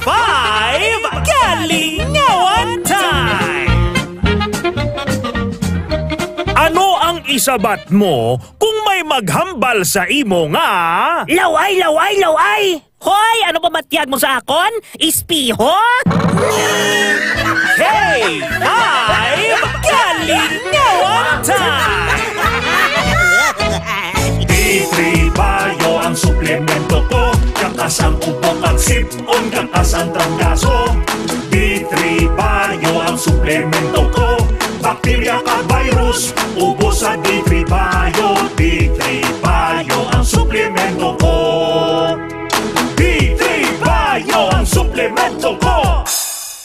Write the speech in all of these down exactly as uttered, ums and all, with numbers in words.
Five Kalingawan Time! Ano ang isabat mo kung may maghambal sa imo nga Laway, laway, laway! Hoy, ano ba matyag mo sa akon? Ispiho? K five Kalingawan Time! D three Bio ang suplemento ko. Kakas ang ubo kag sip-on, kakas ang trangkaso. D three Bio ang suplemento ko. Bakterya kag virus, ubos sa D three Bio. D three Bio ang suplemento ko. D three Bio ang suplemento ko.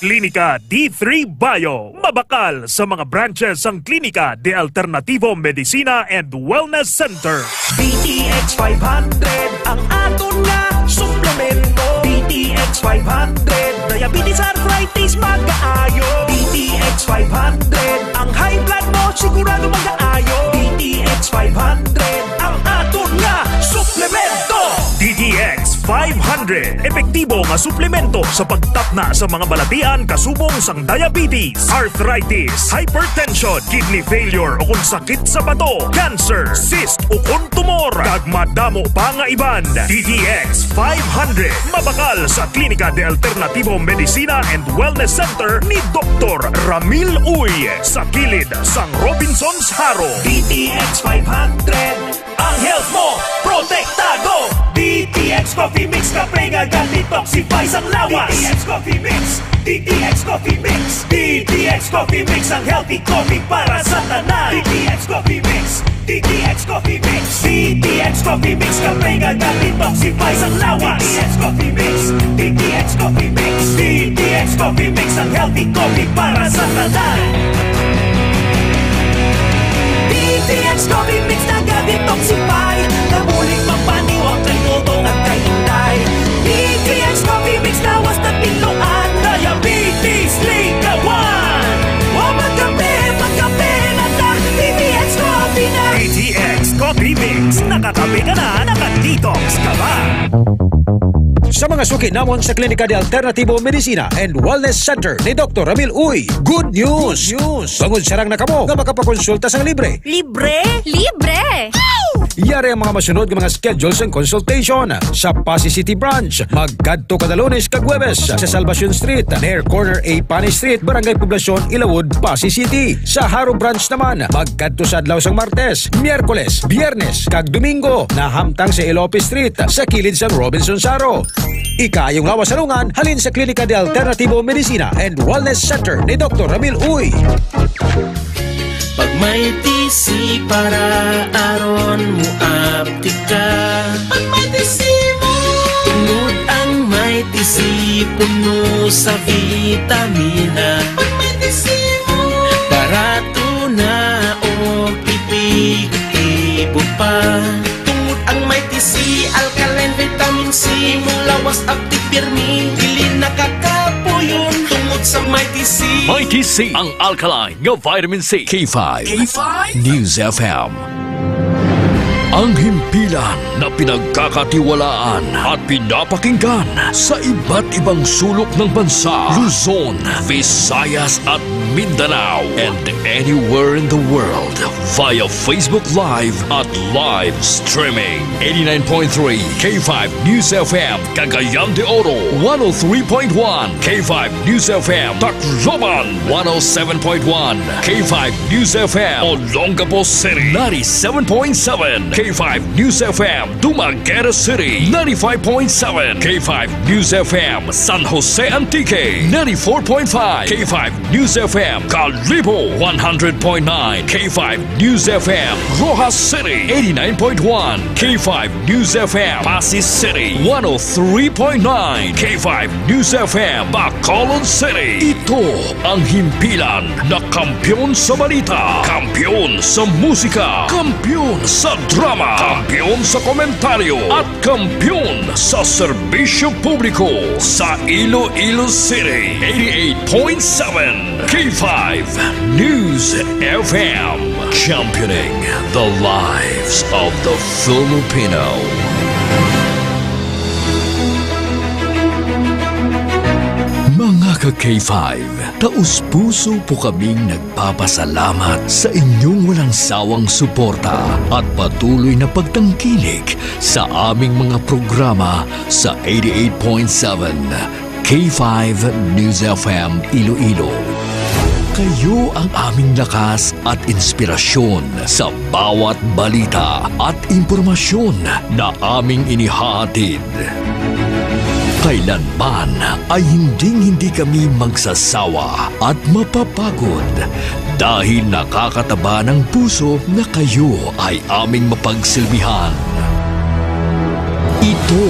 Klinika D three Bio, mabakal sa mga branches sang Klinika de Alternativo Medicina and Wellness Center. D T X five hundred ang aton nga suplemento. D T X five hundred, diabetes, arthritis, magaayo. D T X five hundred, ang high blood mo sigurado magaayo. D T X five hundred ang aton nga suplemento. D T X five hundred, epektibo nga suplemento sa pagtapna sa mga balatian kasubong sang diabetes, arthritis, hypertension, kidney failure ukon sakit sa bato, cancer, cyst ukon tumor, kag madamo pa nga iban. D T X five hundred, mabakal sa Klinika de Alternativo Medicina and Wellness Center ni Doktor Ramil Uy, sa kilid sang Robinsons Jaro. D T X five hundred, ang health mo protektado. D T X Coffee Mix, kape nga ga-detoxify sang lawas. D T X Coffee Mix, D T X Coffee Mix, D T X Coffee Mix, ang healthy coffee para sa tanan. D T X Coffee Mix, D T X Coffee Mix, D T X Coffee Mix, kape nga ga-detoxify sang lawas. D T X Coffee Mix, D T X Coffee Mix, D T X Coffee Mix, ang healthy coffee para sa tanan. D T X Coffee Mix naga-detoxify, nabulig magpaniwang kay Toto kag kay Inday. D T X Coffee Mix lawas na tinluan, diabetes likawan. Wa magkape, magkape na ta, D T X Coffee na. D T X Coffee Mix, nakakape ka na, naka-detox ka pa. Sa mga suki namon sa Klinika de Alternativo Medicina and Wellness Center ni Doktor Ramil Uy, good news! Good news! Bangod sarang na kamo nga makapakonsulta sang libre. Libre? Libre! Yari ang mga masunod nga mga schedule sang consultation. Sa Passi City Branch, magkadto kada Lunes kag Huwebes sa Salvacion Street, near corner A Pani Street, Barangay Poblacion, Ilawod, Passi City. Sa Jaro Branch naman, magkadto sa adlaw sang Martes, Miyerkules, Biyernes, kag Domingo, nahamtang sa Elope Street, sa kilid sang Robinsons Jaro. Ikaayong lawas sa lungan halin sa Klinika de Alternativo Medicina and Wellness Center ni Doktor Ramil Uy. Pag may T C para aron mo aptika. Pag may T C mo. Tungod ang may T C puno sa vitamina. Pag may T C mo. Barato na o epektibo pa. Tungod ang may T C, alkaline, vitamin C, mulawas, aptik, pirmi, dili nakakapuyon. Tungod sa may T C. May T C, ang alkaline nga vitamin C. K five K five News F M. Ang himpilan na pinagkakatiwalaan at pinapakinggan sa iba't ibang sulok ng bansa, Luzon, Visayas at Mindanao, and anywhere in the world via Facebook Live at live streaming. Eighty-nine point three K five News F M, Cagayan de Oro, one oh three point one K five News F M, Tacloban, one oh seven point one K five News F M, Olongapo City, ninety-seven point seven K five News F M, Dumaguete City, ninety-five point seven K five News F M, San Jose Antique, ninety-four point five K five News F M, Kalibo, one hundred point nine K five News F M, Roxas City, eighty-nine point one K five News F M, Passi City, one oh three point nine K five News F M, Bacolod City. Ito ang himpilan na kampiyon sa balita, kampiyon sa musika, kampiyon sa drama, kampiyon sa komentaryo, at kampiyon sa serbisyo publiko sa Iloilo City, eighty-eight point seven K five News F M, championing the lives of the Filipino. K five, taus-puso po kaming nagpapasalamat sa inyong walang sawang suporta at patuloy na pagtangkilik sa aming mga programa sa eighty-eight point seven K five News F M Iloilo. Kayo ang aming lakas at inspirasyon sa bawat balita at impormasyon na aming inihahatid. Kailanman ay hinding-hindi kami magsasawa at mapapagod dahil nakakataba ng puso na kayo ay aming mapagsilbihan. Ito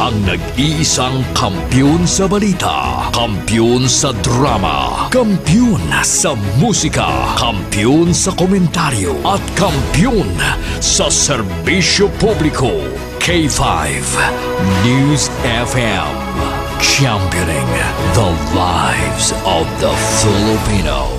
ang nag-iisang kampiyon sa balita, kampiyon sa drama, kampiyon sa musika, kampiyon sa komentaryo, at kampiyon sa serbisyo publiko. K five News F M, championing the lives of the Filipino.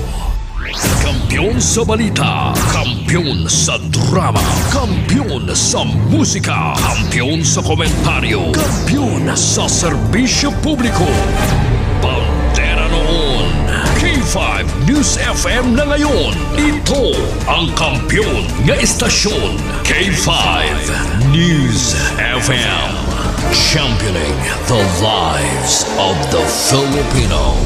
Kampiyon sa balita, kampiyon sa drama, kampiyon sa musika, kampiyon sa komentaryo, kampiyon sa serbisyo publiko. Bandera noon, K five News F M na ngayon. Ito ang kampiyon nga istasyon, K five News F M. Championing the lives of the Filipino.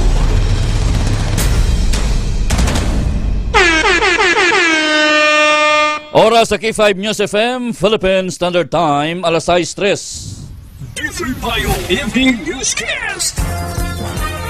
Oras sa K five News F M, Philippine Standard Time, alas sais tres. D three Bayo Evening Newscast.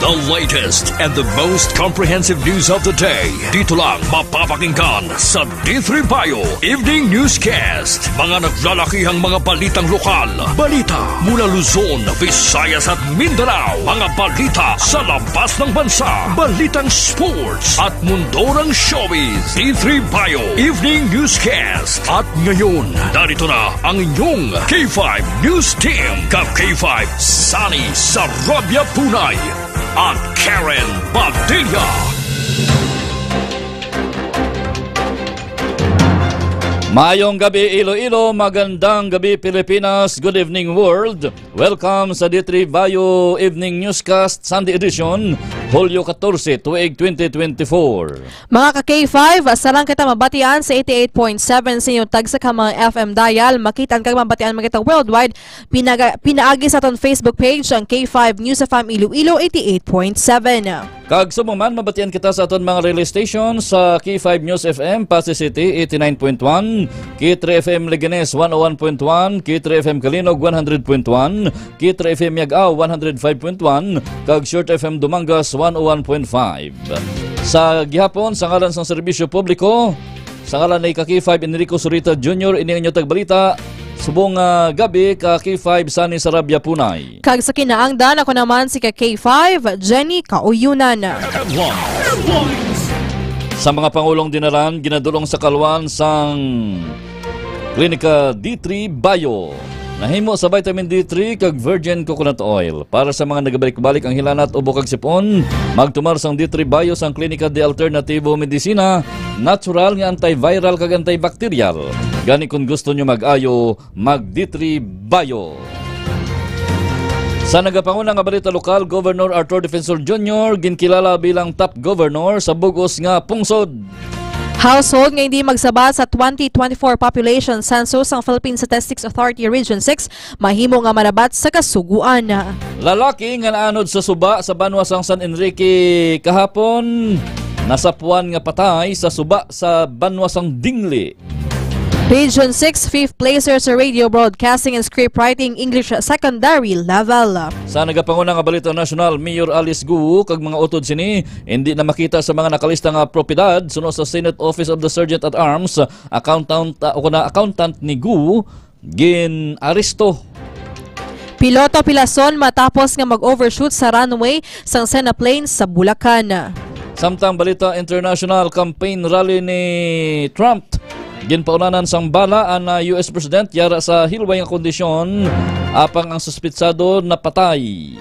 The latest and the most comprehensive news of the day. Dito lang mapapakinggan sa D three Bayo Evening Newscast. Mga naglalakihang mga balitang lokal. Balita mula Luzon, Visayas at Mindanao. Mga balita sa labas ng bansa. Balitang sports at mundo ng showbiz. D three Bayo Evening Newscast. At ngayon, narito na ang inyong K five News Team, kag K five Sunny Sarabia Punay at Karen Padilla. Mayong gabi, Iloilo. Magandang gabi, Pilipinas. Good evening, world. Welcome sa D three Bayo Evening Newscast, Sunday edition, Hulyo katorse, tuig twenty twenty-four. Mga ka-K five, sarang kita mabatian sa eighty-eight point seven sa inyong tagsa ka mga F M dial. Makitaan kag mabatian man kita worldwide. Pinaga-, pinaagi sa aton Facebook page, ang K five News F M Iloilo eighty-eight point seven. Kag subong man, mabatian kita sa aton mga relay station sa K five News F M, Passi City, eighty-nine point one, K three F M Leganes, one oh one point one, K three F M Calinog, one hundred point one, K three F M Yag-aw, one hundred five point one, kag Short F M Dumangas, one oh one point five. Sa gihapon, sa ngalan sang serbisyo publiko, sa ngalan ni ka K five Enrico Zurita Junior, ini ang inyo tagbalita. Subong nga gabi, ka K five Sunny Sarabia Punay. Kag sa kinaangdan, ako naman si ka K five Jenny Kauyunan. Sa mga pangulong dinalan, ginadulong sa kalwan sang Klinika D three Bio. Nahimo sa vitamin D three kag virgin coconut oil. Para sa mga nagabalik-balik ang hilanat, ubo kag sipon, magtumar sang D three Bio sang Klinika de Alternativo Medicina, natural nga antiviral kag antibacterial. Gani, kung gusto nyo mag-ayo, mag D three Bio. Sa nagapanguna nga balita lokal, Governor Arthur Defensor Junior ginkilala bilang top governor sa bug-os nga pungsod. Household nga hindi magsabat sa twenty twenty-four population census ang Philippine Statistics Authority Region six mahimo nga malabat sa Kasugoan. Lalaki nga naanod sa suba sa banwa sang San Enrique kahapon nasapuan nga patay sa suba sa banwa sang Dingli. Region six, fifth placer sa Radio Broadcasting and Script Writing English Secondary Level. Sa nagapanguna nga balita nasyonal, Mayor Alice Guo kag mga utod sini hindi na makita sa mga nakalista nga propiedad suno sa Senate Office of the Sergeant at Arms, accountant, ah, o kuna accountant ni Guo, gin-aresto. Piloto pilason matapos nga mag-overshoot sa runway sang Senaplane sa Bulacan. Samtang balita international, campaign rally ni Trump. Ginpaulanan sang bala ang, ah, U S President yara sa hilway nga kondisyon, apang ang suspitsado napatay.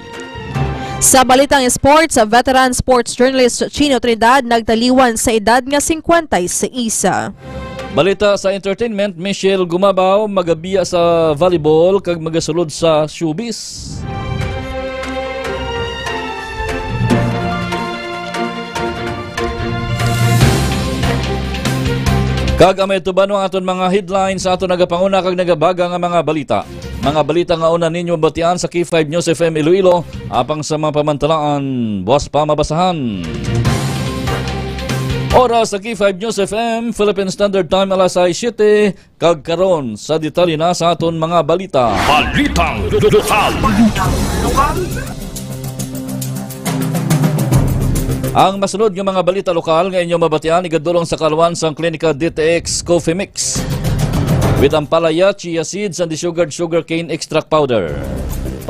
Sa balitang sports, veteran sports journalist Chino Trinidad nagtaliwan sa edad nga singkwenta y seis. Balita sa entertainment, Michelle Gumabaw magabiya sa volleyball kag magasulod sa showbiz. Kag amay tuban ang aton mga headlines sa aton nagapanguna kag nagabaga nga mga balita. Mga balita nga una ninyo mabatian sa K five News F M Iloilo, apang sa mga pamantalaan, buwas pa mabasahan. Oras sa K five News F M, Philippine Standard Time, alas sais siete, kag karon sa detalye na sa aton mga balita. Balitang lokal. Ang masunod nga mga balita lokal nga inyo mabatian, igadulong sa kaluan sang Klinika D T X Coffee Mix with ampalaya, chia seeds, and the sugared sugarcane extract powder.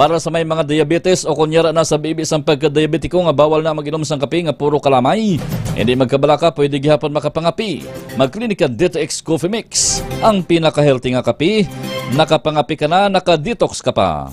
Para sa may mga diabetes o kunyara na sa bibi sang pagkadiabetiko nga bawal na mag-inom sang kape nga puro kalamay, hindi magkabalaka, pwede gihapon makapangapi. Mag-Klinika D T X Coffee Mix, ang pinaka-healthy nga kape. Nakapangapi ka na, naka-detox ka pa.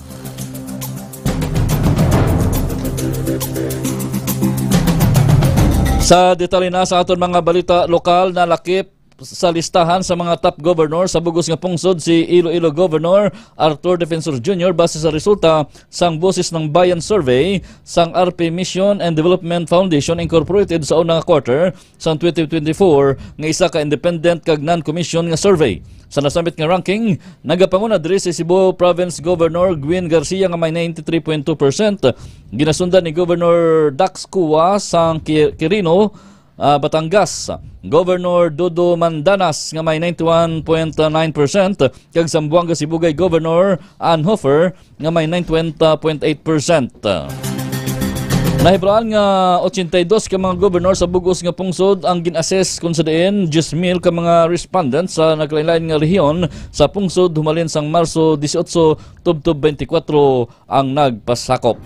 Sa detalye na sa aton mga balita lokal, nalakip sa listahan sa mga top governor sa bug-os nga pungsod si Iloilo Governor Arthur Defensor Junior base sa resulta sang Boses ng Bayan Survey sang R P Mission and Development Foundation Incorporated sa unang quarter sang twenty twenty-four nga isa ka independent kag non-commission nga survey. Sa nasambit nga ranking, nagapanguna diri si Cebu Province Governor Gwen Garcia nga may ninety-three point two percent. Ginasundan ni Governor Dax Cua sang Qui-, Quirino, ah, Batangas, Governor Dodo Mandanas nga may ninety-one point nine percent, kag Zamboanga Sibugay Governor Ann Hofer nga may ninety-one point eight percent. Nahibaluan nga ochenta y dos ka mga gobernador sa bug-os nga pungsod ang gin-assess, kung sa diin diyes mil ka mga respondents sa naglain-lain nga rehiyon sa pungsod humalin sang Marso dieciocho tubtob twenty-four ang nagpasakop.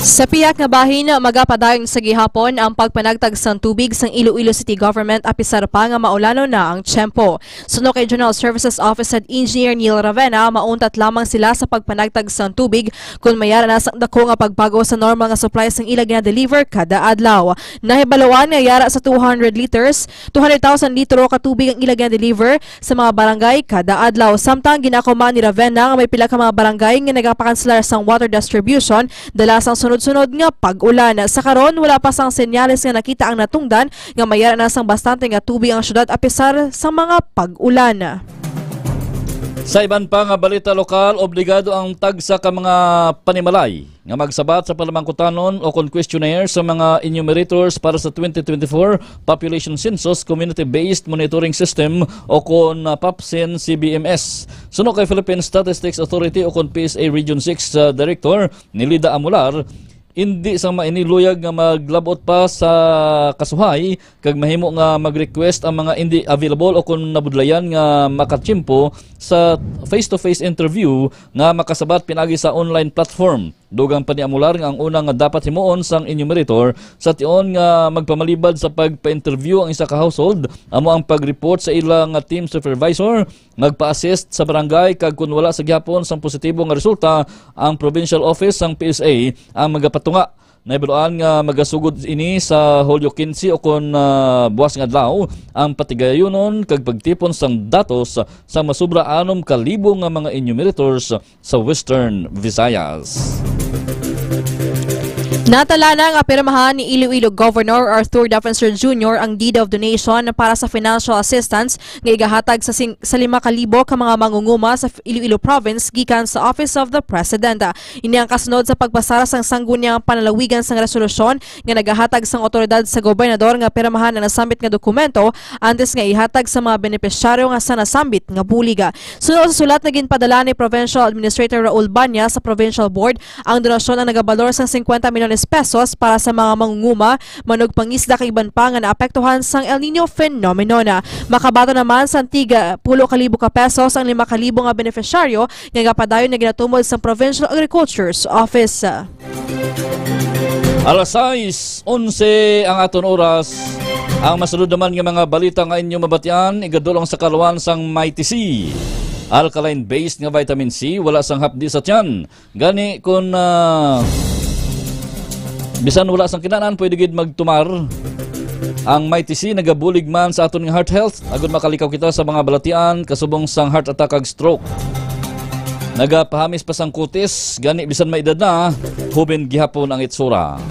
Sa pihak nga bahin, magapadayon sa gihapon ang pagpanagtag sang tubig sang Iloilo City Government, apisar pa nga maulanon na ang tiyempo. Suno kay General Services Office Head Engineer Neil Ravena, mauntat lamang sila sa pagpanagtag sang tubig kon may ara na sang dako nga pagbago sa normal nga supply sang ila gina-deliver kada adlaw. Nahibaluan nga yara sa two hundred liters, two hundred thousand litro ka tubig ang ila gina-deliver sa mga barangay kada adlaw. Samtang ginakuman ni Ravena nga may pila ka mga barangay nga nagapakanselar sang water distribution dala sang sunod-sunod nga pag-ulan. Sa karon, wala pa sang senyales nga nakita ang natungdan nga may ara na sang bastante nga tubig ang syudad apisar sa mga pag-ulan. Sa iban pa nga balita lokal, obligado ang tagsa ka mga panimalay nga magsabat sa palamangkutanon o kon questionnaire sa mga enumerators para sa twenty twenty-four Population Census Community-Based Monitoring System o kon, ah, POPCEN C B M S. Suno kay Philippine Statistics Authority o kon P S A Region six, ah, Director Nelida Amular, indi sang mainiluyag nga maglabot pa sa kasuhay kag mahimo nga mag-request ang mga indi available o kon nabudlayan nga makatiyempo sa face-to-face interview nga makasabat pinaagi sa online platform. Dugang pa ni Amular nga ang una nga dapat himuon sang enumerator sa tion nga magpamalibad sa pagpa-interview ang isa ka household amo ang pag-report sa ila nga team supervisor, magpa-assist sa barangay, kag kon wala sa gihapon sang positibo nga resulta, ang provincial office sang P S A ang magapatunga. Nahibaluan nga magasugod ini sa Hulyo quince o kon, ah, buwas nga adlaw ang patigayunon kag pagtipon sang datos sa masubra anom ka libo nga mga enumerators sa Western Visayas. Natala na nga pirmahan ni Iloilo Governor Arthur Defensor Junior ang deed of donation para sa financial assistance nga igahatag sa sing-, sa lima ka libo ka mga mangunguma sa Iloilo Province gikan sa Office of the President. Ini ang kasunod sa pagpasara sang Sangguniang Panlalawigan sang resolusyon nga nagahatag sang awtoridad sa gobernador nga pirmahan ang nasambit nga dokumento antes nga ihatag sa mga benepisyaryo nga sa nasambit nga bulig. Suno sa sulat nga ginpadala ni Provincial Administrator Raul Banya sa Provincial Board, ang donasyon ang nagabalor sang singkwenta milyones pesos para sa mga mangunguma, manugpangisda kag iban pa nga naapektuhan sang El Niño phenomenon. Makabaton naman sang tig pulo ka libo ka pesos ang lima ka libo nga benepisyaryo nga gapadayon nga ginatumod sang Provincial Agriculture's Office. Alas sais onse ang aton oras. Ang masunod naman nga mga balita nga inyo mabatian, igadulong sa kaluan sang Mighty C. Alkaline-based nga vitamin C, wala sang hapdi sa tiyan. Gani, kun, ah, bisan wala sang kinaan, pwede gid magtumar. Ang Mighty C nagabulig man sa aton nga heart health, agud makalikaw kita sa mga balatian kasubong sang heart attack kag stroke. Nagapahamis pa sang kutis, gani bisan may edad na, hoben gihapon ang itsura.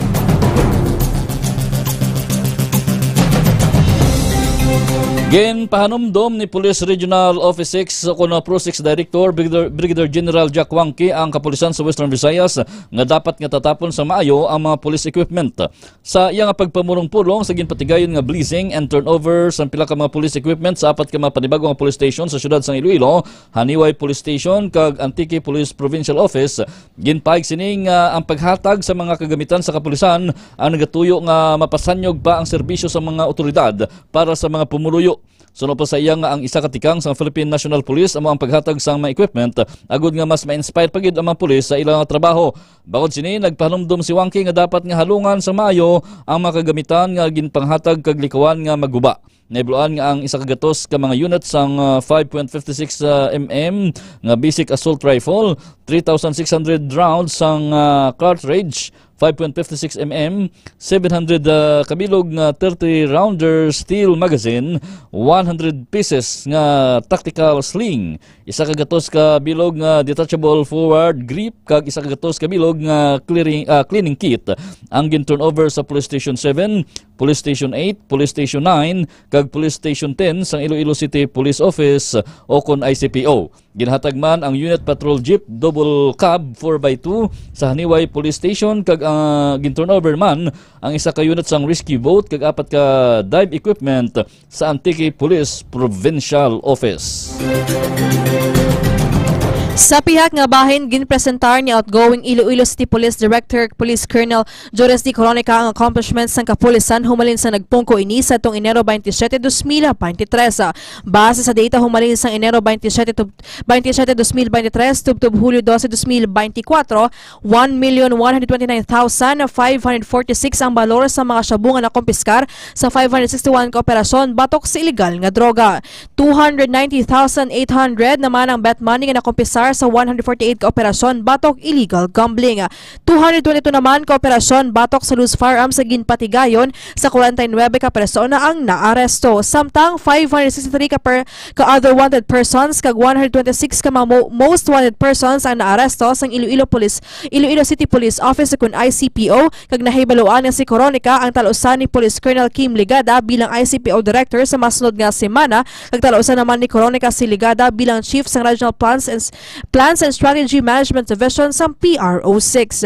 Ginpahanumdom ni Police Regional Office six o kuno Pro six Director Brigadier, Brigadier General Jack Wangki ang kapulisan sa Western Visayas nga dapat nga tatapon sa maayo ang mga police equipment. Sa iya nga pagpamulong-pulong sa ginpatigayon nga blessing and turnover sa pila ka mga police equipment sa apat ka mga panibago nga police station sa siyudad sang Iloilo, Haniway Police Station kag Antique Police Provincial Office, ginpahayag sini nga ang paghatag sa mga kagamitan sa kapulisan ang nagatuyo nga mapasanyog pa ang serbisyo sa mga otoridad para sa mga pumuluyo. Suno pa sa iya nga ang isa ka tikang sang Philippine National Police amo ang paghatag sang mga equipment agud nga mas ma-inspire pa gid ang mga pulis sa ilang trabaho. Bangod sini, nagpahanumdom si Wangki nga dapat nga halungan sa maayo ang mga kagamitan nga ginpanghatag kag likawan nga maguba. Nahibaluan nga ang isa ka gatos ka mga unit sang, ah, five point five six, ah, M M nga basic assault rifle, three thousand six hundred rounds sang, ah, cartridge, five point five six M M, seven hundred, ah, kabilog nga thirty rounder steel magazine, one hundred pieces nga tactical sling, isa ka gatos ka bilog nga detachable forward grip, kag isa ka gatos ka bilog nga clearing, ah, cleaning kit ang gin-turnover sa Police Station seven, Police Station eight, Police Station nine, kag Police Station ten sang Iloilo City Police Office o kon I C P O. Ginhatag man ang Unit Patrol Jeep Double Cab four by two sa Haniway Police Station kag, ah, gin-turnover man ang isa ka unit sang rescue boat kag apat ka dive equipment sa Antique Police Provincial Office. Sa pihak nga bahin, ginpresentar ni outgoing Iloilo City Police Director Police Colonel Joris D. Coronica ang accomplishments sang kapulisan humalin sa nagpungko ini sa tong Enero twenty-seven, twenty twenty-three. Base sa data humalin sang Enero twenty-seven, twenty-seven, twenty twenty-three, tubtob Hulyo twelve, twenty twenty-four, one million one hundred twenty-nine thousand five hundred forty-six ang balor sa mga shabu nga nakumpiskar sa five hundred sixty-one ka operasyon batok sa iligal nga droga. Two hundred ninety thousand eight hundred naman ang bet money nga nakumpisar sa one hundred forty-eight ka operasyon batok illegal gambling. Two hundred twenty-two naman ka operasyon batok sa loose firearms sa ginpatigayon sa forty-nine ka persona ang naaresto. Samtang five hundred sixty-three ka, per, ka other wanted persons kag one hundred twenty-six ka mga mo-, most wanted persons ang naaresto sang Iloilo Police, Iloilo City Police Office, kun I C P O, kag nahibaluan nga si Coronica ang talusan ni Police Colonel Kim Ligada bilang I C P O Director sa masunod nga semana, kag talusan naman ni Coronica si Ligada bilang Chief sang Regional Plans and, Plans and Strategy Management Division sang P R O six.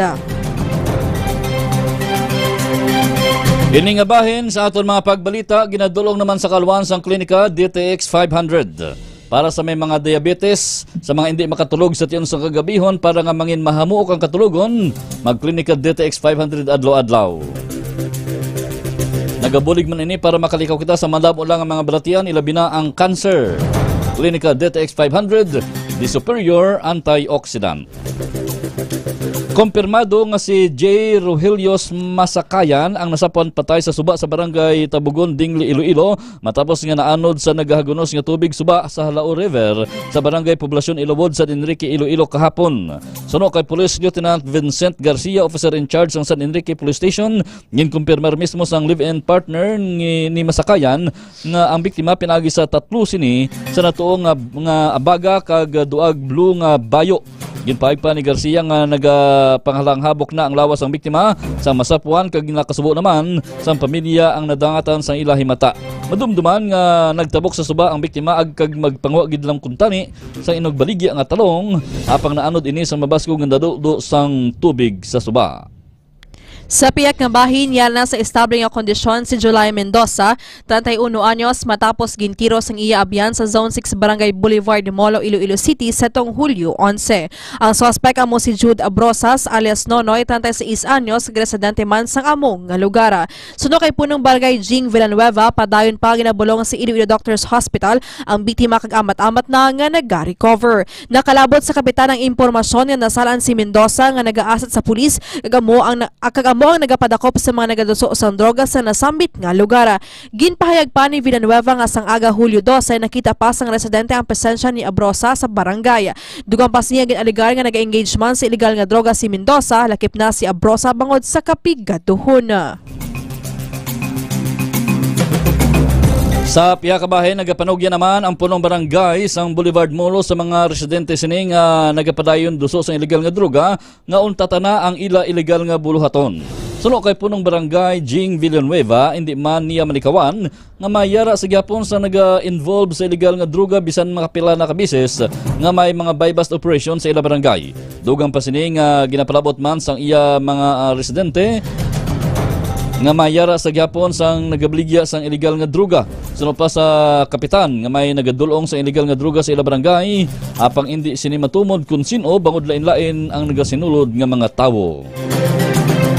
Ini nga bahin sa aton mga pagbalita ginadulong naman sa kalwan sang Klinika D T X five hundred. Para sa may mga diabetes, sa mga hindi makatulog sa tion sa kagabihon para nga mangin mahamuok ang katulogon, magklinika D T X five hundred adlaw-adlaw. Nagabulig man ini para makalikaw kita sa madamo lang nga mga balatian, ilabi na ang cancer. Klinika D T X five hundred, the superior antioxidant. Kumpirmado nga si J. Rogelio Masakayan ang nasapuan patay sa suba sa barangay Tabugon, Dingli, Iloilo, matapos nga naanod sa nagahagunos nga tubig suba sa Halao River sa barangay Poblacion Ilawod, San Enrique, Iloilo kahapon. Suno kay Police Lieutenant Vincent Garcia, officer in charge sang San Enrique Police Station, ginkumpirmar mismo sang live-in partner ni, ni Masakayan nga ang biktima pinaagi sa tatlo sini sa natuo nga, nga abaga kag duag blue nga bayo. Ginpahayag pa ni Garcia nga nagapanghalanghabok na ang lawas sang biktima sa masapuan kag nakasubo naman sang pamilya ang nadangatan sang ila himata. Madumduman nga nagtabok sa suba ang biktima agkag magpangwa gid lang kuntani sa inugbaligya nga talong, apang naanod ini sa mabaskog nga dadudo sang tubig sa suba. Sa pihak nga bahin, yana sa estable nga kondisyon si July Mendoza, treinta y uno anyos, matapos gintiro sang iya abyan sa Zone six Barangay Boulevard, Molo, Iloilo City, sa tong Hulyo onse. Ang suspek amo si Jude Abrosas alias Nonoy, treinta y seis anyos, residente man sang amo nga lugar. Suno kay Punong Barangay Jing Villanueva, padayon pa ginabulong sa Iloilo Doctors Hospital ang biktima kag amat-amat na nga nagarecover. Nakalabot sa kapitan ang impormasyon nga nasal-an si Mendoza nga nagaasat sa pulis kag amo ang na-, kag amo ang nagapadakop sa mga nagaduso sang droga sa nasambit nga lugar. Ginpahayag pa ni Villanueva nga sang aga Hulyo dose, nakita pa sang residente ang presensya ni Abrosa sa barangay. Dugang pa sa niya, gin-alegar nga naga-engage man sa iligal nga droga si Mendoza, lakip na si Abrosa bangod sa kapigaduhon. Sa pihak ka bahin, nagapanugya naman ang punong barangay sang Boulevard Molo sa mga residente sini nga nagapadayon duso sang iligal nga droga nga untata na ang ila iligal nga buluhaton. Suno kay Punong Barangay Jing Villanueva, hindi man niya malikawan nga may yara sa gihapon sa naga-involve sa illegal nga droga bisan makapila na ka beses nga may mga buy-bust operation sa ila barangay. Dugang pa sini nga ginapalabot man sang iya mga, ah, residente nga may yara sa gihapon sang nagabaligya sang illegal nga droga. Suno pa sa kapitan nga may nagadul-ong sa illegal nga droga sa ila barangay, apang indi sini matumod kon sin-o bangod lain-lain ang nagasinulod nga mga tawo.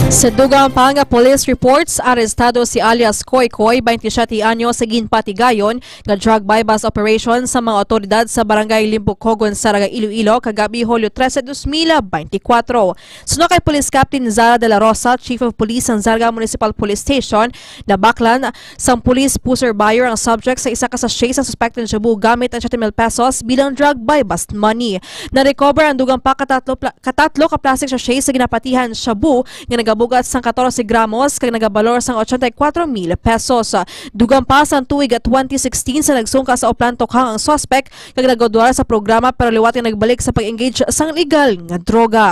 Sa dugang pa nga police reports, arestado si alias Koy Koy, twenty-seven anyos, sa ginpatigayon nga drug buy-bust operation sa mga awtoridad sa Barangay Limbukogon, Saraga, Iloilo, kagabi, Hulyo trese, dos mil beintikwatro. Suno kay Police Captain Zara de la Rosa, Chief of Police sang Zarga Municipal Police Station, nabaklan sang police pusher buyer ang subject sa isa ka sachet sa suspected shabu gamit ang siyete mil pesos bilang drug buy-bust money. Na-recover ang dugang pa katatlo pla-, katatlo ka plastic sachet sa ginapatihan shabu nga nagabugat sang katorse gramos kag nagabalor sang ochenta y cuatro mil pesos. Dugang pa sang tuig twenty sixteen sa nagsungka sa Oplan Tokhang ang suspect kag nagaduwal sa programa, pero liwat nga nagbalik sa pag-engage sang legal nga droga.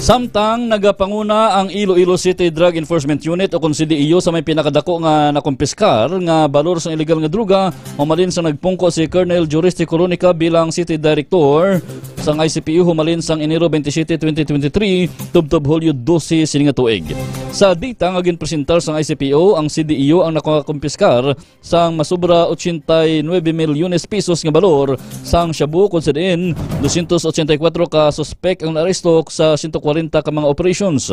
Samtang nagapanguna ang Iloilo City Drug Enforcement Unit o kon C D E U sa may pinakadako nga nakumpiskar nga balor sang illegal nga droga, humalin sa nagpungko si Colonel Juriste Coronica bilang City Director sang I C P U humalin sang Enero twenty-seven, twenty twenty-three, tubtob Hulyo dose sini nga tuig. Sa data nga ginpresentar sang I C P U, ang C D E U ang nakakumpiskar sang masubra ochenta y nuebe milyones pesos nga balor sang shabu, kon sa diin dosyentos ochenta y kuwatro ka suspek ang naaresto sa sento kwarenta ka mga operations.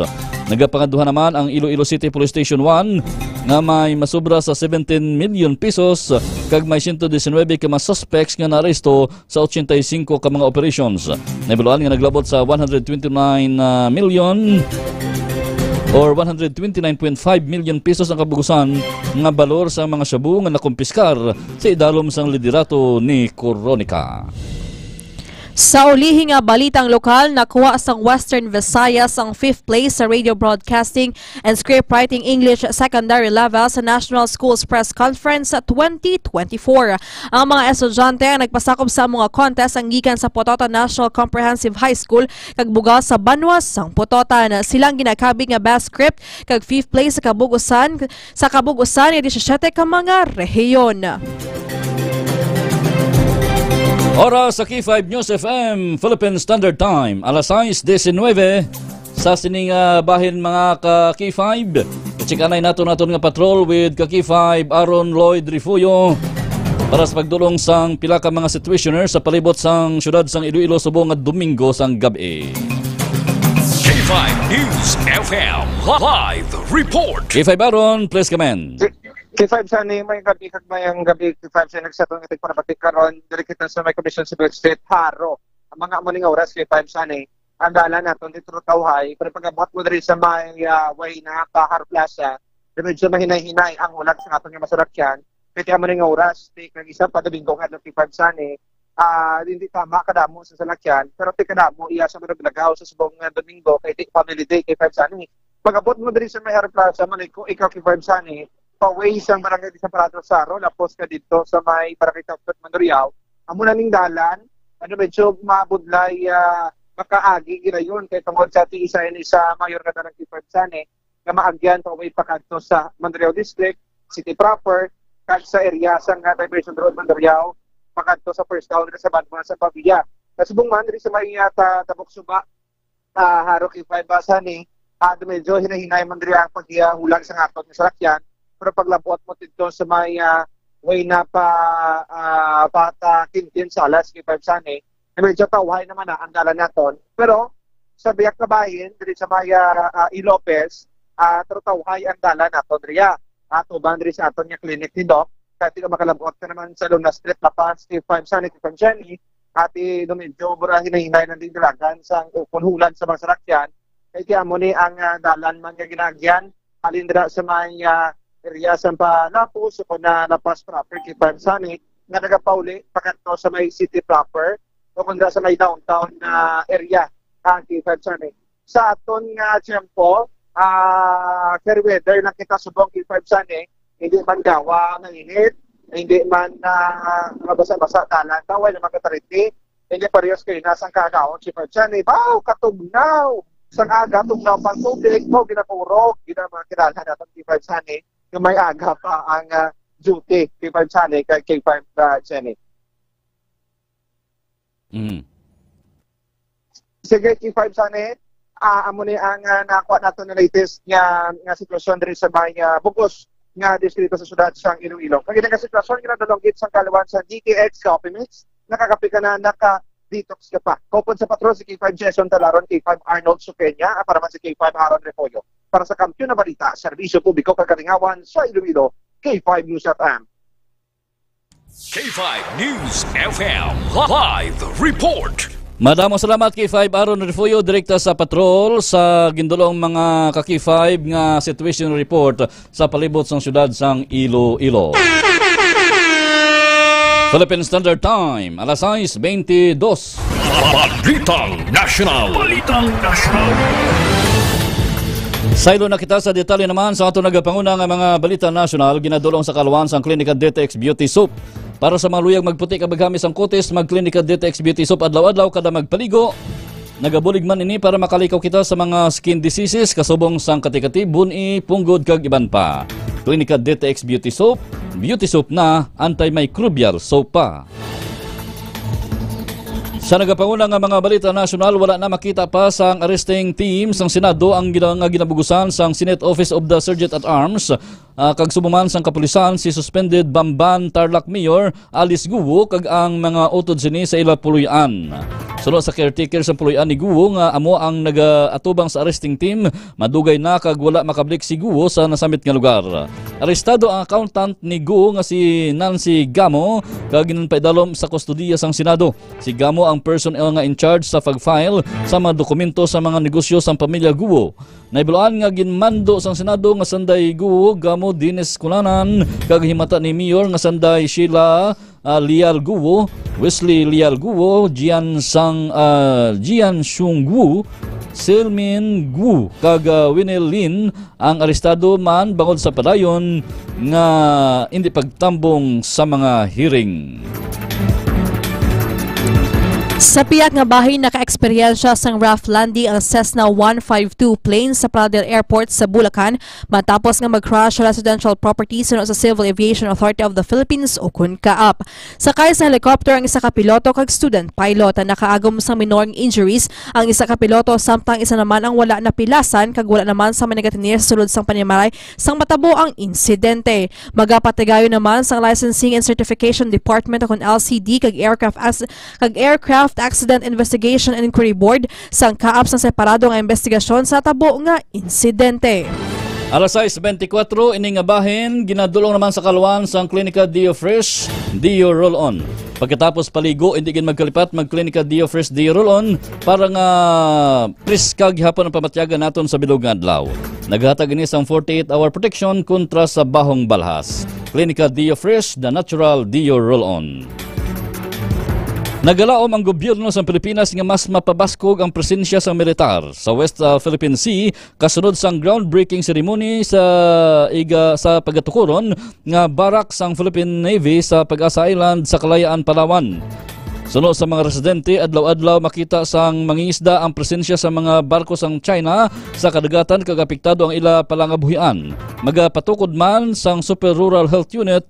Nagapangaduha naman ang Iloilo City Police Station one nga may masubra sa seventeen million pesos kag may sento disinwebe ka mga suspects nga naaresto sa ochenta y singko ka mga operations. Nahibaluan nga naglabot sa one hundred twenty-nine, ah, million or one hundred twenty-nine point five million pesos ang kabugusan nga balor sa mga shabu nga nakumpiskar sa idalom sang liderato ni Coronica. Sa ulihi nga balitang lokal, nakuha sang Western Visayas ang fifth place sa Radio Broadcasting and Script Writing English Secondary Level sa National Schools Press Conference twenty twenty-four. Ang mga estudyante ang nagpasakop sa amo nga contest ang gikan sa Pototan National Comprehensive High School kag bugal sa banwa sang Pototan. Sila ang ginakabig nga best script kag fifth place sa kabug-usan, sa kabug-usan nga disisyete ka mga rehiyon. Oras sa K five News F M, Philippine Standard Time, alas sais disinwebe. Sa sining, ah, bahin, mga ka K five, i-check anay nato naton nga patrol with ka K five Aaron Lloyd Refugio para sa pagdulong sang pila ka mga situationer sa palibot sang siyudad sang Iloilo subong nga Domingo sang gab-i. K five News F M live report. K five Aaron, please come in. K five Sunny, may gabi kag mayang gabi, K five Sunny, sa atong itig panabati karon, diri kita sa may Commission Civil Street, Jaro. Ang mga amo ning oras, K five Sunny, ang dalan naton dito Tawhay, pero pag-abot mo diri sa may, ah, way na pa Jaro Plaza, medyo mahinay-hinay ang hulag sa aton nga masalakyan. Kay amo ning oras, ti kag isa pa Domingo nga adlaw, K five Sunny, ah, hindi tama kadamo sa salakyan, pero ti kadamo iya sa Madaglagaw sa subong nga Domingo, kay ti family day, K five Sunny. Pag-abot mo diri sa may Jaro Plaza, maliko ikaw, K five Sunny, pa-way sang Barangay Desamparados, Jaro, lapos ka dito sa may Barangay Tapsot, Mandurriao, amo na ning dalan, ano, medyo mabudlay, ah, makaagi ginayon kay tungod sa ti isa ini sa mayor nga dalan, K five Sunny, nga maagyan pa-way pakadto sa Mandurriao District, City proper, kag sa area sang, ah, Diversion Road, Mandurriao, pakadto sa First Town sa Banwa sa Pavia. Sa subong man, diri sa may, ah, ta-, Tabok Suba, ah, Jaro, K five Sunny, ah, medyo hinay-hinay man diri ang paghihulag sa aton nga salakyan, pero paglabot mo dito sa may, ah, way na pa, ah, pa ta Quintin Salas, K five Sunny, na medyo tawhay naman na ang dalan naton. Pero sa biyak na bahin, diri sa may, ah, ah, E. Lopez, ah, pero tawhay ang dalan naton diri, ah, tuban diri sa aton nga clinic ni Doc. Kaya di ka makalabot ka naman sa Luna Street, La Paz, K five Sunny, K five Jenny, at, eh, medyo mura hinay-hinay lang din dalagan sa ukon hulan sa mga sarakyan. Kaya kaya mo ni ang, ah, dalan man nga ginagyan, halin dira sa may, ah, area sa Palapos, o kung na La Paz proper, K five Sunny, nga nagapauli pakadto sa may city proper, o kung dira sa may downtown, ah, area, ang K five Sunny. Sa aton nga tiyempo, ah, fair weather lang kita subong, K five Sunny, hindi man gawa nga init, hindi man, ah, mabasa-basa dalan, bawal naman katariti, hindi parehas kayo nasang kakaon, K five Sunny. Baw, katugnaw! Sang aga, tugnaw pang tubig, mao ginakurog, gina mga kinalhan natin K five Sunny, nga may aga pa ang, ah, duty, K five Sunny, kay K five, ah, Jenny. Mm. Sige, K five Sunny, ah, amo ni ang, ah, nakuha nato na latest nga, nga sitwasyon diri sa may, ah, bugos nga distrito sa siyudad sang Iloilo. Kag ini nga sitwasyon, ginadulong gid sang kalawan sa D T X Coffee Mix, nakakape ka na, naka-detox ka pa. Kaupod sa patrol si K five Jason Talaron, K five Arnold Suqueña, para man si K five Aaron Repollo. Para sa Kampiyon na Balita, Serbisyo Publiko kag Kalingawan sa Iloilo, K five News F M. K five News F M live report. Madamo salamat, K five Aaron Refugio, direkta sa patrol sa gindulong mga ka K five nga situation report sa palibot sang siyudad sang Iloilo. Philippine Standard Time, alas sais beintidos. Balitang Nasyonal. Balitang Nasyonal. Saylo na kita sa detalye naman sa ato nagapanguna nga mga balita nasyonal, ginadulong sa kalawan sang Klinika D T X Beauty Soap. Para sa mga luyag magputi kag maghamis ang kutis, mag-Klinika D T X Beauty Soap adlaw-adlaw kada magpaligo. Nagabulig man ini para makalikaw kita sa mga skin diseases kasubong sang katikati, bun-i, punggod kag iban pa. Klinika D T X Beauty Soap, Beauty Soap na, antimicrobial soap pa. Sa nagapanguna nga mga balita nasyonal, wala na makita pa sang arresting team sang Senado ang gina-, nga ginabugusan sang Senate Office of the Sergeant at Arms, ah, kag subong man sang kapulisan si suspended Bamban Tarlac Mayor Alice Guo kag ang mga utod sini sa ila puloy-an. Suno sa caretaker sang puloy-an ni Guo nga amo ang nagaatubang sa arresting team, madugay na kag wala makabalik si Guo sa nasambit nga lugar. Arestado ang accountant ni Guo nga si Nancy Gamo kag ginpaidalom sa kustodiya sang Senado. Si Gamo ang personnel nga in charge sa pag-file sa mga dokumento sa mga negosyo sang pamilya Guo. Nahibaluan nga ginmando sang Senado nga sanday Guo, Gamo, Dennis Cunanan, kag himata ni Mayor nga sanday Sheila, ah, Leal Guo, Wesley Leal Guo, Jian Sang, ah, Jian Xiong Guo, Silmin Guo, kag, ah, Winnie Lin ang arestado man bangod sa padayon nga hindi pagtambong sa mga hearing. Sa pihak nga bahin, naka-eksperyensya sang rough landing ang Cessna one five two plane sa Paradel Airport sa Bulacan matapos nga mag-crash sa residential property suno sa Civil Aviation Authority of the Philippines o kun CAAP. Sakay sa helicopter ang isa ka piloto kag student pilot. Nakaagom sang minor nga injuries ang isa ka piloto, samtang isa naman ang wala napilasan kag wala naman sa may nagatener sa sulod sang panimalay sang matabo ang insidente. Magapatigayon naman sang Licensing and Certification Department o kon L C D kag Aircraft Ac-, kag Aircraft Accident Investigation and Inquiry Board sang CAAP sang separado nga investigasyon sa tabo nga insidente. Alas sais beintikwatro, ini nga bahin ginadulong naman sa kalawan sang Klinika Dio Fresh, Dio Roll-On. Pagkatapos paligo, hindi gid magkalipat, mag-Klinika Dio Fresh, Dio Roll-On para nga preska gihapon ang pamatyagan naton sa bilog nga adlaw. Naghatag ini sang forty-eight hour protection kontra sa bahong balhas. Klinika Dio Fresh, the natural Dio Roll-On. Nagalaom ang gobyerno sa Pilipinas nga mas mapabaskog ang presensya sang militar sa West, ah, Philippine Sea kasunod sang groundbreaking ceremony sa iga-, sa pagatukuron nga barak sang Philippine Navy sa Pag-asa Island sa Kalayaan, Palawan. Suno sa mga residente, adlaw-adlaw makita sang mangingisda ang presensya sa mga barko sang China sa kadagatan kag apektado ang ila palangabuhian. Magapatukod man sang Super Rural Health Unit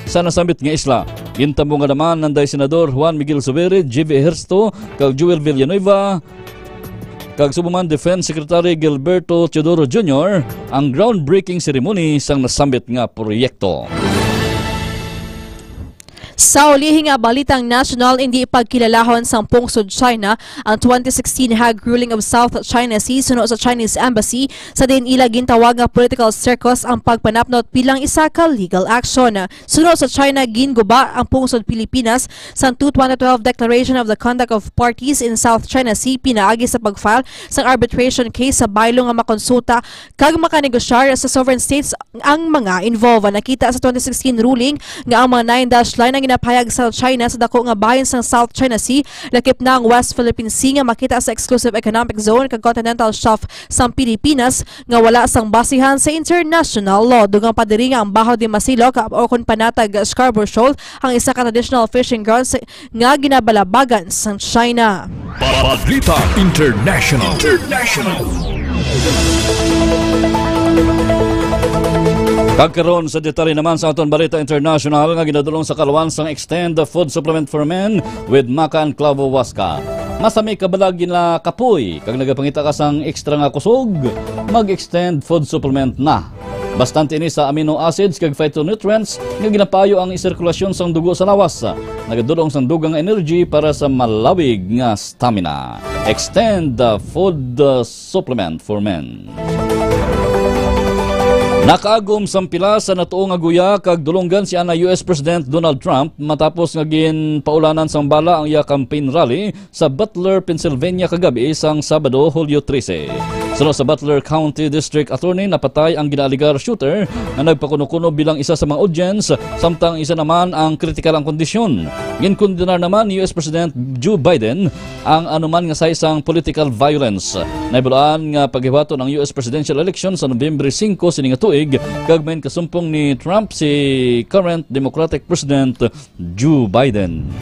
sa nasambit nga isla. Gintambungan naman nanday Senador Juan Miguel Zubiri, J V Ejercito, kag Joel Villanueva, kag subong man Defense Secretary Gilberto Teodoro Junior ang groundbreaking ceremony sang nasambit nga proyekto. Sa ulihi nga balitang nasyonal, hindi pagkilalahon sang pungsod China ang twenty sixteen Hague ruling of South China Sea suno sa Chinese Embassy, sa diin ila gintawag nga political circus ang pagpanapnot bilang isa ka legal action. Suno sa China, ginguba ang pungsod Pilipinas sang two twenty twelve Declaration of the Conduct of Parties in South China Sea pinaagi sa pag-file sang arbitration case sa baylo nga makonsulta kag makanegosyar sa sovereign states ang mga involved. Nakita sa twenty sixteen ruling nga ang mga Nine Dash Line ang Pinapahayag sa China sa dako nga bahin sang South China Sea, lakip na ang West Philippine Sea nga makita sa exclusive economic zone kag continental shelf sang Pilipinas nga wala sang basihan sa international law. Dugang pa diri nga ang Baho de Masilog o kon panatag Scarborough Shoal ang isa ka traditional fishing grounds nga ginabalabagan sang China. Balita International. International. Kag karon sa detalye naman sa aton balita international nga ginadulong sa kalwan sang Extend the Food Supplement for Men with Maca and Clavo Huasca. Masami ka balag ginakapoy kag nagapangita ka sang extra nga kusog? Mag-Extend Food Supplement na. Bastante ini sa amino acids kag phytonutrients nga ginapaayo ang sirkulasyon sang dugo sa lawas. Nagadulong sang dugang nga energy para sa malawig nga stamina. Extend the food, uh, supplement for men. Nakaagom sang pila sa natuo nga guya kag dulonggan si ana U S President Donald Trump matapos nga ginpaulanan sang bala ang iya campaign rally sa Butler, Pennsylvania kagab-i sang Sabado, Hulyo trese. Suno sa Butler County District Attorney, napatay ang ginaaligar shooter nga nagpakuno-kuno bilang isa sa mga audience, samtang isa naman ang kritikal ang kondisyon. Ginkondenar naman ni U S President Joe Biden ang anuman nga saysang political violence. Nahibaluan nga paghiwaton ang U S presidential election sa Nobyembre singko sini nga tuig, kag may kasumpong ni Trump si current Democratic President Joe Biden.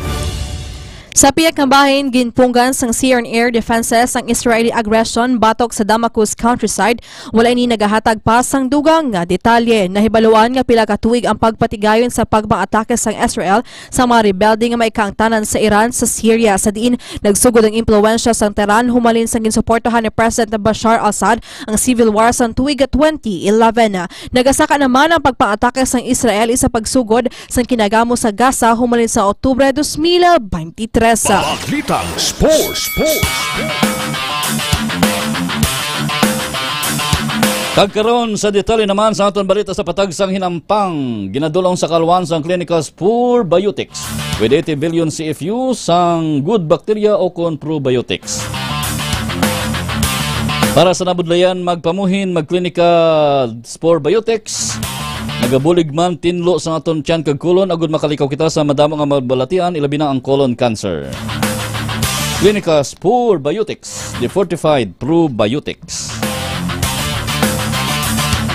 Sa pihak nga bahin, ginpunggan sang sea and air defenses ang Israeli aggression batok sa Damascus countryside. Wala ini nagahatag pa sang dugang nga detalye. Nahibaluan nga pila ka tuig ang pagpatigayon sa pagpangatake sang Israel sa mga rebelde nga may kaangtanan sa Iran sa Syria, sa diin nagsugod ang impluwensya sang Tehran humalin sang ginsuportahan ni President Bashar al-Assad ang civil war sang tuig twenty eleven. Nagasaka naman ang pagpangatake sang Israel sa pagsugod sang kinagamo sa Gaza humalin sa Oktubre dos mil beintitrés. Balitang Sports. Sports. Kag karon sa detalye naman sa aton balita sa patag sang hinampang, ginadulong sa kalwan sang Clinicas Probiotics with eighty billion C F U sang good bacteria o kon probiotics. Para sa nabudlayan magpamuhin, mag-Clinicas Probiotics. Nagabulig man tinlo sa aton tiyan kag kolon agud makalikaw kita sa madamo nga mabalatian, ilabi na ang colon cancer. Clinicas Probiotics, the fortified probiotics.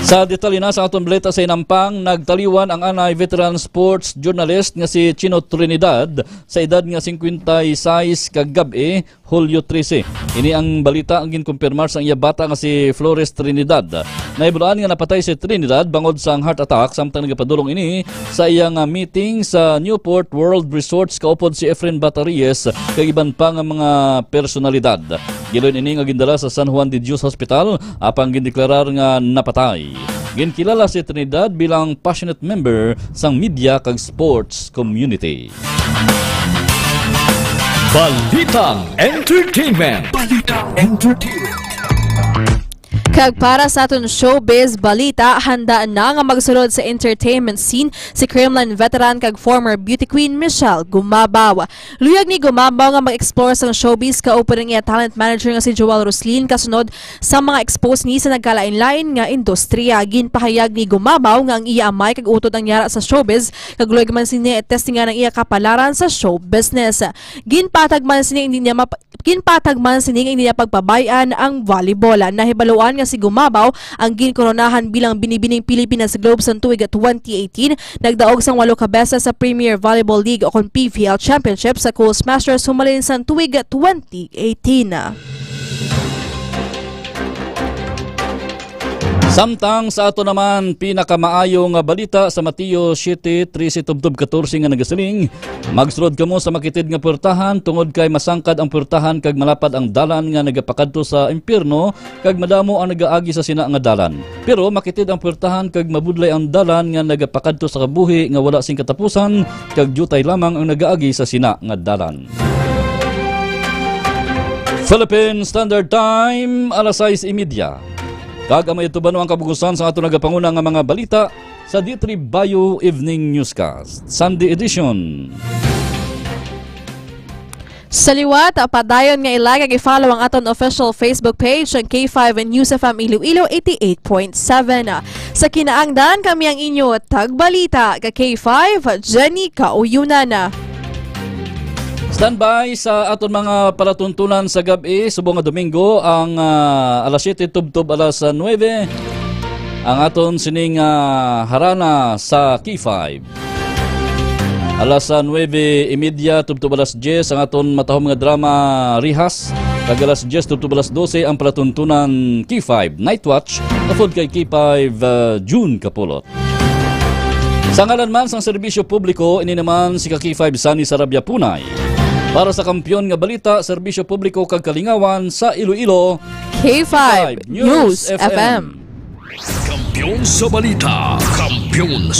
Sa detalye na sa aton balita sa hinampang, nagtaliwan ang anay veteran sports journalist nga si Chino Trinidad sa edad nga singkwenta y seis ka gab-i, Hulyo trese. Ini ang balita ang ginkumpirmar sang iya bata nga si Flores Trinidad. Nahibaluan nga napatay si Trinidad bangod sang heart attack samtang nagapadulong ini sa iya nga meeting sa Newport World Resorts kaupod si Efren Bata Reyes kag iban pa nga mga personalidad. Giloy ini nga gindala sa San Juan de Dios Hospital, apang gindeklarar nga napatay. Ginkilala si Trinidad bilang passionate member sang media kag sports community. Balitang Entertainment. Balitang Entertainment. Kag para sa aton showbiz balita, handa na nga magsulod sa entertainment scene si Kremlin veteran kag former beauty queen Michelle Gumabaw. Luyag ni Gumabaw nga mag-explore sang showbiz kaupod ang iya talent manager nga si Joel Roslin kasunod sa mga expose ni sa nagkalain-lain nga industriya. Ginpahayag ni Gumabaw nga ang iya amay kag utod ang yara sa showbiz, kag luyag man sini testingan ang iya kapalaran sa show business. Ginpatag man sini hindi niya map-, ginpatag man sini nga hindi niya pagpabay-an ang volleyball. Nahibaluan nga si Gumabaw ang ginkoronahan bilang Binibining Pilipinas Globe sang tuig twenty eighteen, nagdaog sang walo ka beses sa Premier Volleyball League o kon P V L Championship sa Coles Masters humalin sang tuig twenty eighteen. Samtang sa ato naman pinakamaayo nga balita sa Mateo siete trese tubtob katorse nga nagasiling, "Magsulod kamo sa makitid nga puwertahan, tungod kay masangkad ang puwertahan kag malapad ang dalan nga nagapakadto sa impyerno, kag madamo ang nagaagi sa sina nga dalan. Pero makitid ang puwertahan kag mabudlay ang dalan nga nagapakadto sa kabuhi nga wala sing katapusan, kag diutay lamang ang nagaagi sa sina nga dalan." Philippine Standard Time, alas sais y media. Kag amo ito ba no ang kabugusan sa ato nagapanguna nga mga balita sa D three Bio Evening Newscast, Sunday edition. Sa liwat, padayon nga i-like kag i-follow ang aton official Facebook page, ang K five News F M Iloilo eighty-eight point seven. Sa kinaangdan, kami ang inyo tagbalita ka K five, Jenny Kauyunan. Standby sa aton mga palatuntunan sa gab-i, subong nga Domingo, ang, ah, alas siyete tubtob alas nuebe, ang aton sining, ah, harana sa K five. Alas, ah, nuebe y media tubtob alas diyes ang aton matahom nga drama Rihas, kag alas diyes tubtob alas dose ang palatuntunan K five Night Watch, upod kay K five, ah, June Kapulot. Sa ngalan man sang serbisyo publiko, ini naman si ka K five Sunny Sarabia Punay. Para sa Kampiyon nga Balita, Serbisyo Publiko kag Kalingawan sa Iloilo, K five News F M. Kampiyon sa balita, kampiyon